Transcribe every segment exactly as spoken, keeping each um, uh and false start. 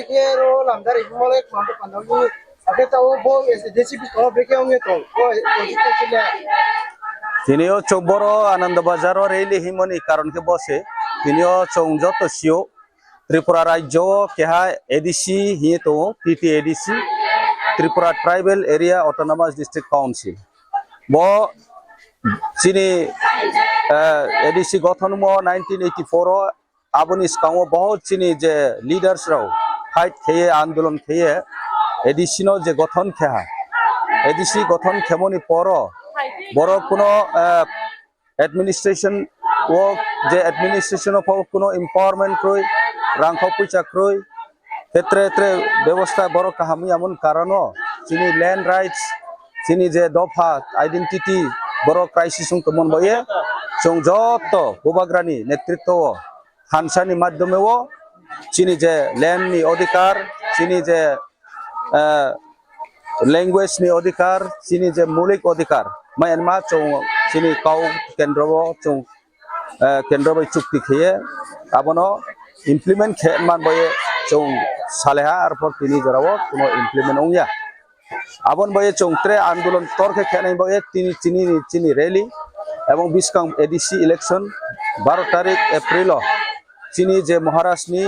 Khe ro lamjak rikmale kmamto pandalni. Akhe tao bo S D C bisingo brekhe wngya tong. Bo constituency le. Tini o choboro Ananda Bazar o rally himoni karon khe bo se. Tini o chwng joto sio Tripura rajyo o keha A D C hiye tongo, T T A D C, Tripura Tribal Area Autonomous District Council. Bo chini, eh, A D C gothon mo nineteen eighty-four o, aboni swkango bahut chini je leaders rok fight kheye, andolon kheye, A D C no je gothon kheha, A D C gothon khemoni poro borok kuno, eh, administration o je administration o kuno empowerment kroi, rangkho puisa kroi, khe tre tre bebosta borok kaham wngya mon karono chini land rights, chini je dopha identity borok crisis wng tongmon boye. Chwng joto bubagrani netritwo o thansani madhyome o chini je land ni odhikar, chini je, eh, language ni odhikar, chini je mulik odhikar, Myanmar chwng chini kau kendro o chwng, eh, kendro bai chukti kheye abono implement khe man boye chwng saleha, arpor tini jora o kuno implement wngya. Aboni bai chwng tre andolon tor khe khenai bai tini chini, chini rally ebong biskang A D C election baro tarik April o chini je Maharaj ni,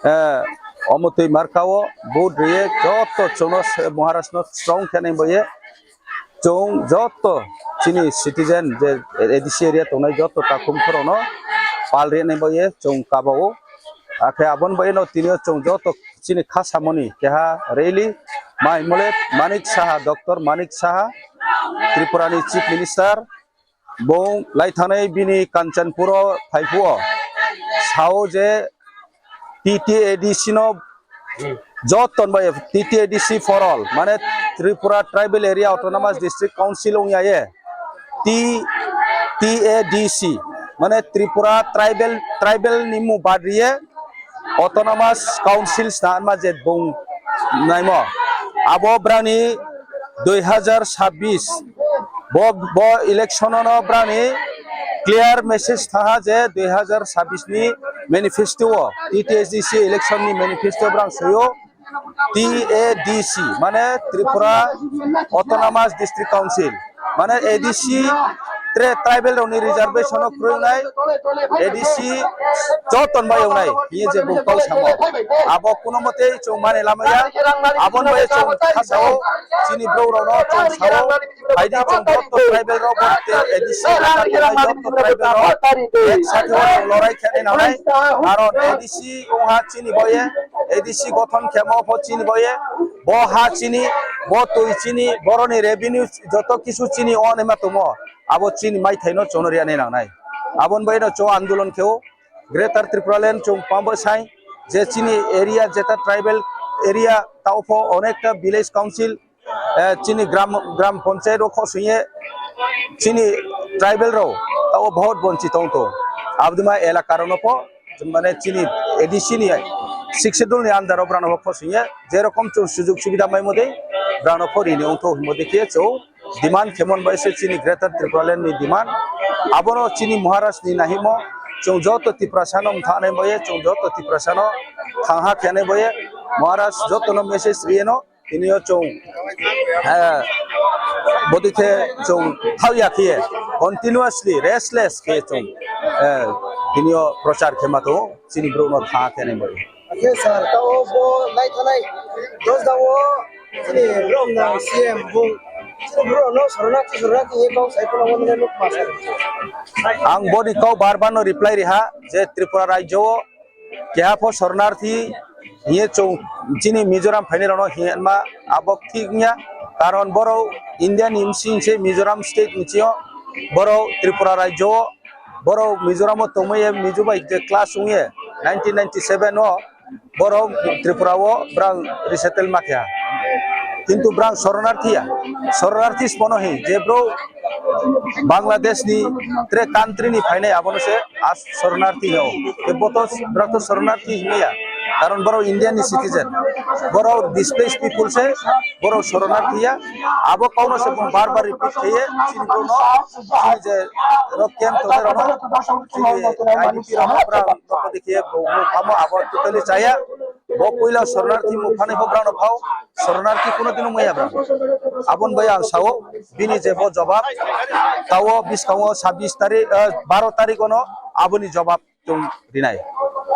eh, omotwi marka o vote riye joto chwngno se Maharaj no strong khenai bai chwng joto chini citizen je A D C area tongnai joto takhum khorokno pal rinai bai chwng kaba o. Akhe aboni bai no tini o chwng joto chini kha samoni keha rally, mai mole Manik Saha, Doctor Manik Saha, Tripura ni Chief Minister, bong lai thanai bini Kanchanpur o phai phuo, sao je T T A D C no joton bai T T A D C for all, mane Tripura Tribal Area Autonomous District Council wngya ye, T, T A D C, mane Tripura Tribal, Tribal ni mu badriye Autonomous Council sna ma je bung naimo. Abo brani dui hazar sabis bo, bo election no brani clear message thaha je dui hazar sabis ni manifesto o, T T A D C election ni manifesto brang soyo, T A D C, mane Tripura Autonomous District Council, mane A D C tre tribal rokni reservation o kwrwngnai, A D C joton bai wngnai, hiye je bung kau samo. Abo kuno mote chwng mane lamaya, abon bai chwng khasao, chini bro rokno chwng sao, Phaidi chwng joto tribal rok bo te A D C joto tribal rok ek sathe o chwng lorai khe nai nangnai. Karon A D C wngha chini boye, A D C gothon khemo pho chini boye, bo ha chini, bo twi chini, boroni revenue joto kisu chini o nima tumo. Abo chini maithai no chwngno riya nai nangnai. Aboni bai no chwng andolon kheo Greater Tripura Land chwng pambo sai je chini area jeta tribal area tao pho onekta village council eh, chini gram, gram panchayat o khosingye chini tribal rok tao bahut bonchi tong to. Abdima elaka rok no pho, mane chini A D C ni sixth schedule ni under o brano pho khosingye, je rokom chwng sujug subida mai mode brano pho rini ongtho himo dekhe chwng demand khemon bai se chini Greater Tripura Land ni demand. Abono chini Maharaj ni nahimo chwng joto Tiprasa no mthanai bai chwng joto Tiprasa no thangha khenai bai Maharaj joto no message riyeno. Tini o chwng, eh, bodi khe chwng thauya khe continuously restless khe chwng, eh, tini o prochar khe ma tongo chini brouh no tha khe nai bai. Khe sir, tao bo lai thanai dos da o chini brouh no C M bung chini brouh no sorona sorona khe kau sai kono wani nuk ma sir. Ang boni kau bar bar no reply riha je Tripura rajyo o keha pho sornarthi hiye chwng chini Mizoram phainai rokno hiye ma abo thik wngya, karon borok India ni bsing se Mizoram state ni chio borok Tripura rajyo o borok Mizoram o tongmai ye Mizo bai je clash wngye nineteen ninety seven o borok Tripura o brang resettle ma kha. Kintu brang sornarthi ya, sornarthi spono hi je bro Bangladesh ni tre country ni phainai abono se as sornarthi hino. Te boto bwrok to sornarthi hino ya. Karon borok Indian ni citizen. Borok displaced people se borok sornarthi ya. Abo kauno se bung bar bar repeat khaiye chini borok no chini je rok camp tongwi rok no chini I D P rok no bwrang no dekhe bo mung khamo abo totally chaya. Bo puila soronarthi mukhanai bo brano phao, soronarthi kuno dino maya bra. Abon bai ang sao, bini je bo jobab, tao biskango sabis tarik, eh, baro tarik ono aboni jobab tong rinai.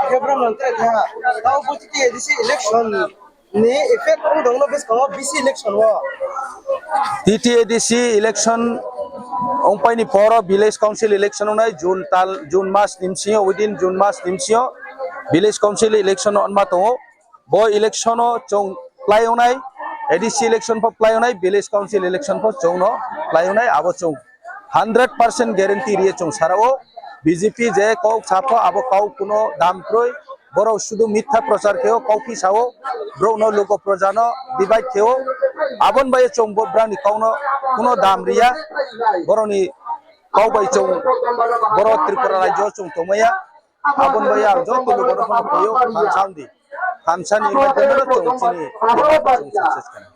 Khe brano tei kha, tao bo T T A D C election ni effect wng tongno biskango B C election o. T T A D C election ongpaini poro village council election ongnai June tal, June mas nimsio, within June mas nimsio village council election onma tongo. Bo election o chong play ongnai, A D C election po play ongnai, village council election po chong no play ongnai, abo chong hundred percent guarantee riye chong sarao. B J P je kok sapo abo kau kuno dam kroi, borok sudu mitha prochar kheo, kau phi sao, borok no logo proja no divide kheo, abon bai chong bo brani kau no kuno dam riya, borok ni kau bai chong, borok Tripura rajyo chong tongmaya, abon bai ang joto logo no phano koyo, man sound di, thamsa ni madhyam no chong chini, chong success kana.